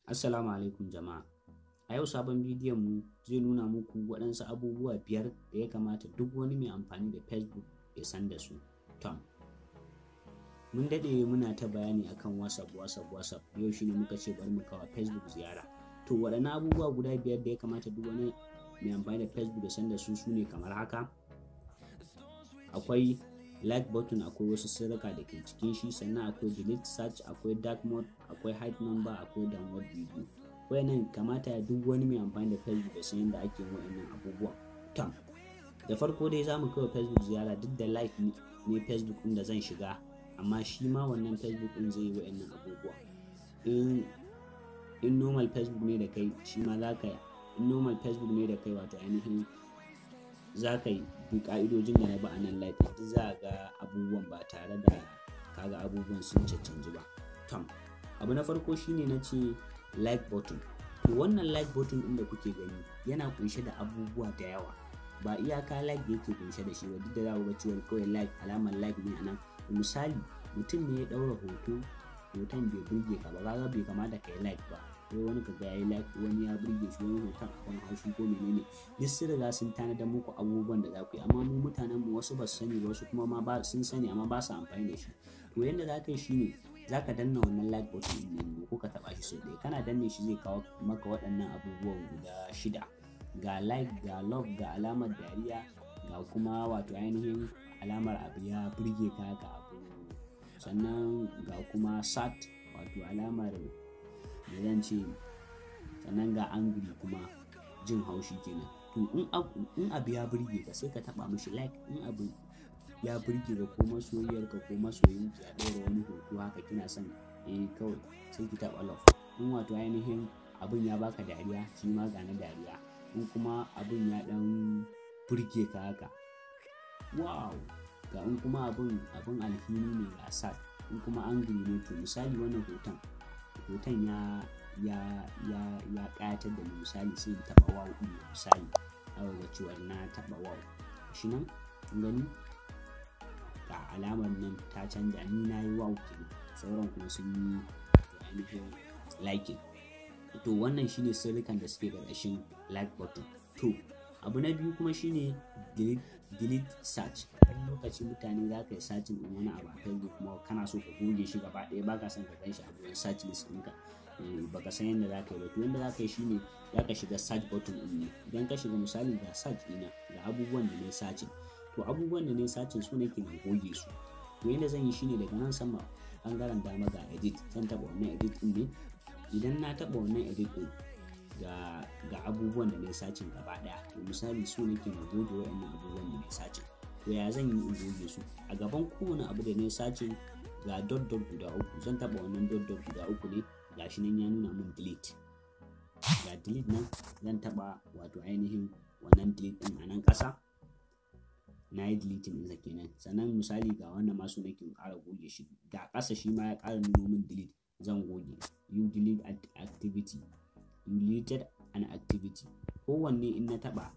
Assalamu alaikum jama'a. A yau sabon bidiyon mu zai nuna muku waɗansu abubuwa 5 da ya kamata duk wani mai amfani da Facebook ya san da su. Tom. Mun daɗe muna ta bayani akan WhatsApp, WhatsApp, WhatsApp. Yau shine muka ce bari mu kawo Facebook ziyara. To, waɗannan abubuwa guda 5 da ya kamata duk wani mai amfani da Facebook ya san da su sune kamar haka. Akwai like button, akwai wasu sirrika da ke cikin shi, sannan akwai delete search, akwai dark mode, akwai hide number, akwai download video. Wayannan kamata duk wani mai amfani da Facebook ya san yadda ake yin wayannan abubuwan. Tom. Da farko dai za mu kai wa Facebook ziyara, duk da like ne Facebook ɗin da zan shiga, amma shi ma wannan Facebook ɗin zai yi wayannan abubuwa. In normal Facebook ne da kai, shi ma za ka, in normal Facebook ne da kai, wato ainihin za ka yi bi ƙa'idojin da na bi a nan Lite, duk za a ga abubuwan ba tare da kaga abubuwan sun caccanji ba. Tom. Abu na farko shine na ce like button. To, wannan like button ɗin da kuke gani yana kunshe da abubuwa da yawa. Ba iyaka like da yake kunshe da shi ba, duk da za ku ga cewa kawai like, alamar like ne a nan. Misali, mutum ne ya ɗaura hoto, hoton bai burge ka ba, kaga bai kamata ka yi like ba. Sai wani kaga yayi like, wani ya burge shi, wani hoton akan haushi ko menene. Duk sun riga sun tanadar muku abubuwan da za ku yi, amma mu mutanen mu wasu ba su sani ba, wasu kuma ma ba sun sani amma ba su amfani da shi. To, yanda za ka yi shine za ka danna wannan like button ɗin ne ko ka taɓa shi sau ɗaya. Kana danne shi, zai kawo maka waɗannan abubuwan guda shida. Ga like, ga love, ga alamar dariya, ga kuma wato ainihin alamar abu ya burge ka ga abu. Sannan ga kuma sad, wato alamar me zan ce, sannan ga angry kuma, jin haushi kenan. To, in abu ya burge ka, sai ka taɓa mashi like. In abu ya burge ka, ko masoyiyarka ko masoyinki ya ɗaura wani hoto haka kina son, eh, kawai sai ki taɓa love. In wato ainihin abun ya baka dariya, shi ma ga na dariya. In kuma abun ya ɗan burge ka haka, wow! Ga in kuma abun alhini ne, ga sad. In kuma angry ne, to misali wannan hoton ya ƙayatar da ni misali, sai in taɓa wow ɗin. Misali, za ga cewa na taɓa wow. Shi nan, kun gani? Ga alamar nan ta canja, ni na yi wow kenan, sauran kuma sun yi ainihin liking. To, wannan shine sirrikan da suke ƙarƙashin like button. To, abu na biyu kuma shine delete search. Wani lokaci mutane za ka yi searching ɗin wani abu a Facebook kuma kana so ka goge shi gaba ɗaya, ba ka son ka gan shi a gurin search list ɗinka. Eh, ba ka san yadda za ka yi ba. To, yadda za ka yi shine za ka shiga search button ɗin ne. Idan ka shiga, misali ga search ɗina, ga abubuwan da na yi searching. To, abubuwan da na yi searching su nake na goge su. To, yadda zan yi shine daga nan sama ɓangaren dama ga edit, zan taɓa wannan edit ɗin ne. Idan na taɓa wannan edit ɗin, ga abubuwan da na yi searching gaba ɗaya. To, misali su nake na goge waɗannan abubuwan da na yi searching. To, ya zan yi in goge su? A gaban kowane abu da na yi searching ga dot dot guda uku. Zan taɓa wannan dot dot guda uku ne, ga shi nan ya nuna min delete. Ga delete nan, zan taɓa wato ainihin wannan delete ɗin a nan ƙasa. Na yi deleting ɗinsa kenan. Sannan misali ga wannan ma so nake in ƙara goge shi. Ga ƙasa shi ma ya ƙara nuno min delete, zan goge. You delete activity. You deleted an activity. Kowanne in na taɓa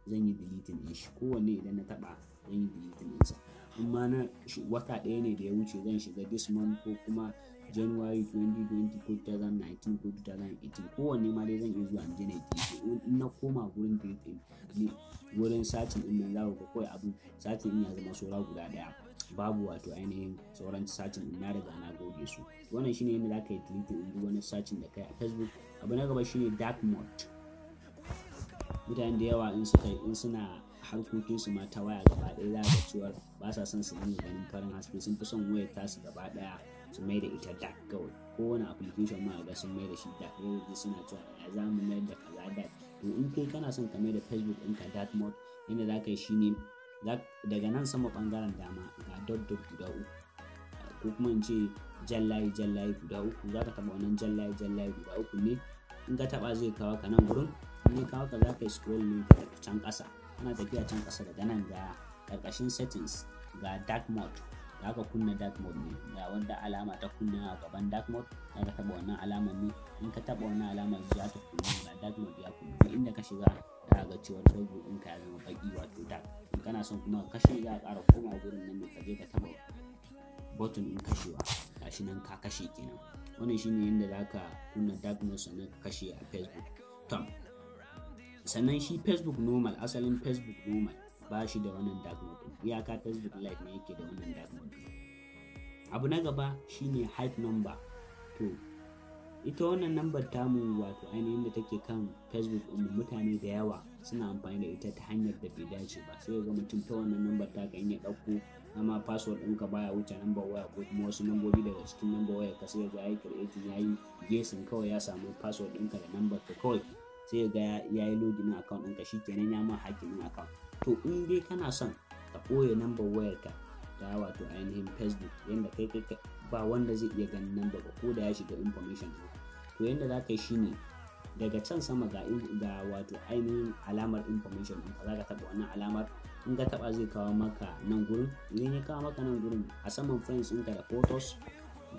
zan yi deleting ɗin shi. Kowanne idan na taɓa zan yi deleting ɗinsa. In ma na wata ɗaya ne da ya wuce, zan shiga this month ko kuma January 2020 ko 2019 ko 2018, kowanne ma dai zan iya zuwa in je na yi delete. In na koma gurin delete ɗin, wurin searching ɗin nan, za ku ga kawai abun searching ɗin ya zama saura guda ɗaya. Babu wato ainihin sauran searching ɗin, na riga na goge su. Wannan shine yadda za ka yi deleting ɗin duk wani searching da kai a Facebook. Abu na gaba shine dark mode. Mutane da yawa in suna harkokinsu ma ta waya gaba ɗaya, za ga cewa ba sa son su dinga ganin farin haske, sun fi son wayar tasu gaba ɗaya su mai da ita dark kawai. Kowane application ma ga sun mai da shi dark. Yanzu suna cewa ya za mu mayar da kaza dark. To, in kai kana son ka mai da Facebook ɗinka dark mode, yadda za ka yi shine daga nan sama ɓangaren dama ga dot dot guda uku, ko kuma in ce jan layi jan layi guda uku. Za ka taɓa wannan jan layi jan layi guda uku ne. In ka taɓa, zai kawo ka nan gurin. In ya kawo ka, za ka yi scroll ne ka tafi can ƙasa. Kana tafiya can ƙasa, daga nan ga ƙarƙashin settings, ga dark mode. Za ka kunna dark mode ne. Ga wanda alama ta kunna a gaban dark mode, za ka taɓa wannan alamar ne. In ka taɓa wannan alamar, za ta kunna, ga dark mode ya kunna. Duk inda ka shiga, za ka ga cewa Facebook ɗinka ya zama baƙi, wato dark. In kana son kuma ka kashe, za ka ƙara komawa gurin nan ne, ka je ka taɓa button ɗin kashewa. Gashi nan ka kashe kenan. Wannan shine yadda za ka kunna dark mode sannan ka kashe a Facebook. To, sannan shi Facebook normal, asalin Facebook normal ba shi da wannan dark mode ɗin. Iyaka Facebook Lite ne yake da wannan dark mode. Abu na gaba shine hide number. To, ita wannan number tamu, wato ainihin da take kan Facebook ɗin, mutane da yawa suna amfani da ita ta hanyar da bai dace ba. Sai ga mutum ta wannan number taka in ya ɗauko, amma password ɗinka baya wuce number waya ko kuma wasu nambobi daga cikin number waya ka, sai ga yayi creating, yayi guessing, kawai ya samu password ɗinka da number ka, kawai sai ga ya yi login account ɗinka, shikenan ya ma hacking ɗin account. To, in dai kana son ka ɓoye number wayarka ta wato ainihin Facebook, yanda kai kai ba wanda zai iya ganin number ba ko da ya shiga information ɗinka, to yanda za ka yi shine daga can sama ga wato ainihin alamar information ɗinka, za ka taɓa wannan alamar. In ka taɓa, zai kawo maka nan gurin. Idan ya kawo maka nan gurin, a saman friends ɗinka da photos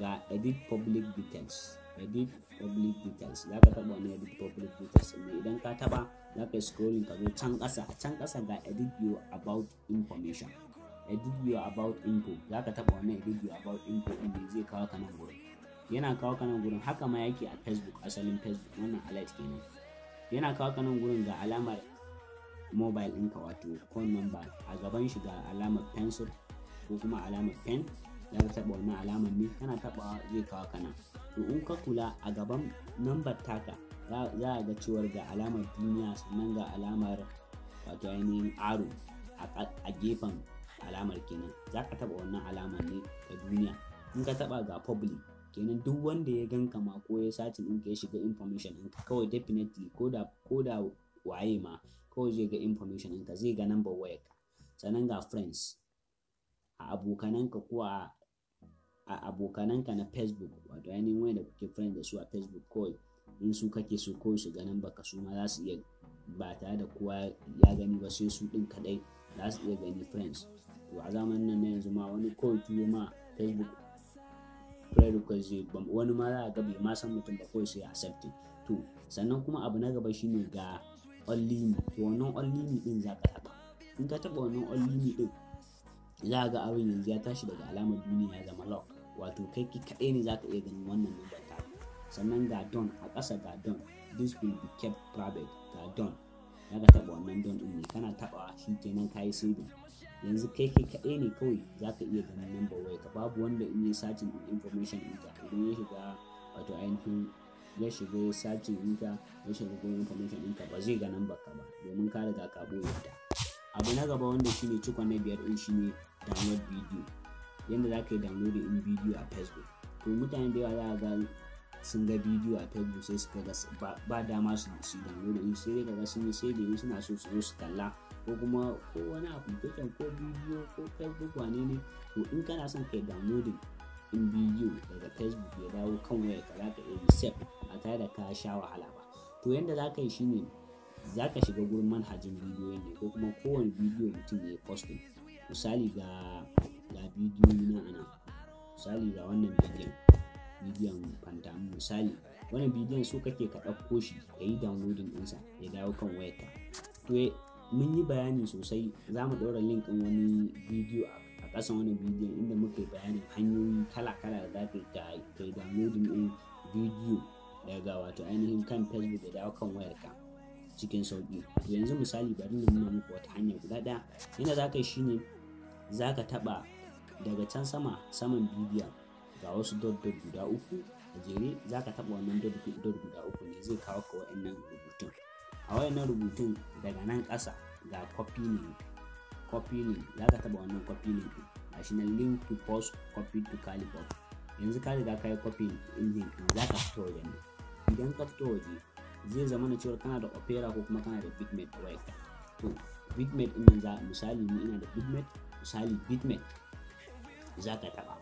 ga edit public details. Edit public details, za ka taɓa wannan edit public details ɗin. Idan ka taɓa, za ka yi scrolling ka zo can ƙasa. A can ƙasa ga edit your about information, edit your about info. Za ka taɓa wannan edit your about info ɗin ne, zai kawo ka nan gurin. Yana kawo ka nan gurin, haka ma yake a Facebook, asalin Facebook, wannan alert kenan. Yana kawo ka nan gurin, ga alamar mobile ɗinka, wato phone number. A gaban shi ga alamar pencil ko kuma alamar pen. Za ka taɓa wannan alamar ne. Kana taɓawa, zai kawo ka nan. To, in ka kula, a gaban number taka za a ga cewar ga alamar duniya, sannan ga alamar wato ainihin arrow a gefen alamar kenan. Za ka taɓa wannan alamar ne ta duniya. In ka taɓa, ga public kenan. Duk wanda ya ganka ma ko ya searching ɗinka, ya shiga information ɗinka, kawai definitely ko da waye ma, kawai zai ga information ɗinka, zai ga number wayarka. Sannan ga friends, a abokananka ko a abokananka na Facebook, wato ainihin wanda kuke friends da su a Facebook, kawai in su kake so kawai su ga number ka, su ma za su iya, ba tare da kowa ya gani ba, sai su ɗin kaɗai za su iya gani, friends. To, a zamanin nan na yanzu ma, wani kawai turo ma Facebook friend request zai, wani ma za a ga bai ma san mutum ba, kawai sai accepting. To, sannan kuma abu na gaba shine ga only me. To, wannan only me din za ka taɓa. In ka taɓa wannan only me din, za ga abin yanzu ya tashi daga alamar duniya ya zama lock, wato kai ki kaɗai ne za ka iya ganin wannan number ta. Sannan ga done a ƙasa, ga done, this will be kept private, ga done. Za ka taɓa wannan done ɗin ne. Kana taɓawa, shi kenan, ka yi saving. Yanzu kai kai kaɗai ne kawai za ka iya ganin number waya ka. Babu wanda in yi searching ɗin information ɗinka, idan ya shiga, wato ainihin ya shiga ya searching ɗinka, ya shiga gurin information ɗinka, ba zai ga number ka ba, domin ka riga ka ɓoye ta. Abu na gaba, wanda shine cikon na biyar ɗin, shine download video, yanda za ka yi downloading in video a Facebook. To, mutane da yawa za ga sun ga bidiyo a Facebook, sai suka ga ba dama su download din, sai dai kaga sun yi saving, suna so su zo su kalla, ko kuma ko wani application ko bidiyo ko Facebook wane ne. To, in kana son kai downloading in bidiyo daga Facebook ya dawo kan wayar ka, zaka iya yi save ba tare da ka sha wahala ba. To, yanda za ka yi shine za ka shiga gurin manhajin bidiyoyin ne, ko kuma kowane bidiyo mutum ya yi posting. Misali, ga bidiyoyi na ana, misali ga wannan bidiyon, bidiyon Fantami. Misali, wannan bidiyon so kake ka ɗauko shi ka yi downloading ɗinsa ya dawo kan wayarka. To, mun yi bayani sosai, za mu ɗaura link ɗin wani bidiyo a ƙasan wannan bidiyon inda muka yi bayanin hanyoyi kala-kala da za ka yi downloading ɗin bidiyo daga wato ainihin kan Facebook ya dawo kan wayarka cikin sauƙi. To, yanzu misali bari na nuna muku wata hanya guda ɗaya. Yanda za ka yi shine za ka taɓa daga can sama, saman bidiyon ga wasu dot dot guda uku a jere. Za ka taɓa wannan dot dot guda uku ne, zai kawo ka wa'annan rubutun. A wayannan rubutun, daga nan ƙasa ga copy link. Copy link, za ka taɓa wannan copy link ɗin. Gashi nan, link to post, copy to clipboard. Yanzu ka riga ka yi copy ɗin link ɗin, za ka fito waje ne. Idan ka fito waje, zai zama na cewa kana da Opera ko kuma kana da Vidmate a wayarka. To, Vidmate ɗin nan za, misali ni ina da Vidmate, misali Vidmate za ka taɓa.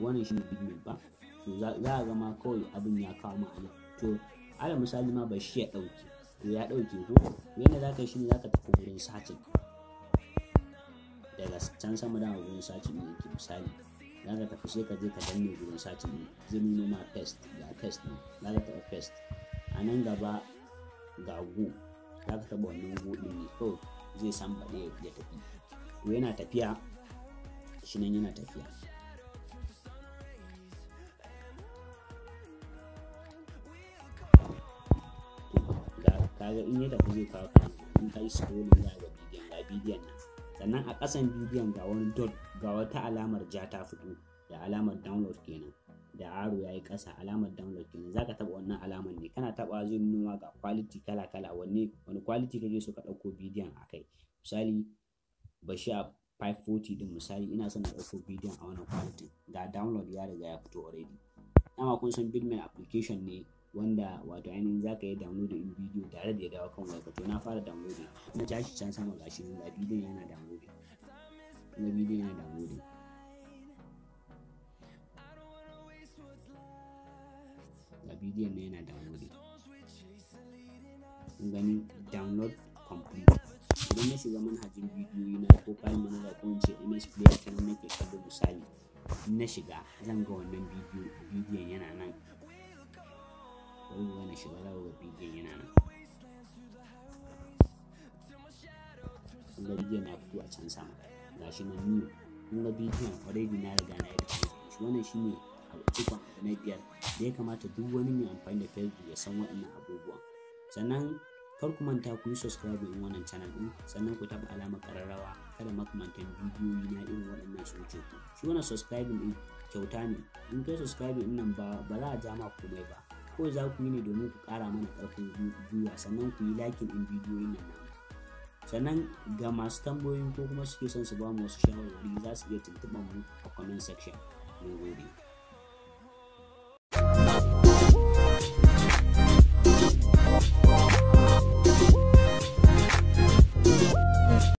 Wannan shine Vidmate ba? To, za a ga ma kawai abin ya kawo ma anan. To, ala misali ma ba shi ya ɗauke. To, ya ɗauke ko? Yanda za ka yi shine za ka tafi wurin searching. Daga can sama dama gurin searching ne yake. Misali, za ka tafi, sai ka je ka danne gurin searching ne, zai nuno ma paste. Ga paste ne, za ka taɓa paste. A nan gaba ga go, za ka taɓa wannan go ɗin ne, kawai zai sambaɗe ya tafi. To, yana tafiya shi nan, yana tafiya. Kaga in ya tafi zai kawo ka, in ka yi scrolling za ga bidiyon, ga bidiyon nan. Sannan a ƙasan bidiyon ga wani dot, ga wata alamar ja ta fito da alamar download kenan, da arrow ya yi ƙasa, alamar download kenan. Zaka taɓa wannan alamar ne, kana taɓawa zai nuno ga quality kala kala, wanne wani quality kake so ka ɗauko bidiyon a kai. Misali, bashi a 540 din. Misali, ina son na ɗauko bidiyon a wannan quality. Ga download ya riga ya fito already. Dama kun san Vidmate application ne wanda wato ainihin zaka yi download in bidiyo tare da ya dawo kan wayarka. To, na fara downloading, na tashi can sama, gashi nan, ga bidiyon yana downloading, ga bidiyon yana downloading. Ga bidiyon na yana downloading, kun gani, download complete. Idan na shiga manhajin bidiyoyi na ko file manager, ko in ce MS Player, ta nan nake kallo. Misali, in na shiga zan ga wannan bidiyon yana nan. Bari ku ga, na shiga, za ku ga bidiyon yana nan. Kun ga bidiyon ya fito a can sama, gashi nan new. Kun ga bidiyon already na riga na yi shi. Wannan shine cikon abu na biyar da ya kamata duk wani mai amfani da Facebook ya san waɗannan abubuwan. Sannan kar ku manta ku yi subscribe in wannan channel din, sannan ku taɓa alamar ƙararrawa, kada makamantan bidiyoyi na irin waɗannan su wuce ku. Shi wannan subscribing din kyauta ne. In kai subscribing din nan, ba za a ja ma komai ba, ko za ku yi ne domin ku ƙara mana ƙarfin gwiwa. Sannan ku yi liking din bidiyoyin nan namu. Sannan ga masu tambayoyi ko kuma suke son su ba mu wasu shawarwari, za su iya tuntuɓar mu a comment section. Mun gode.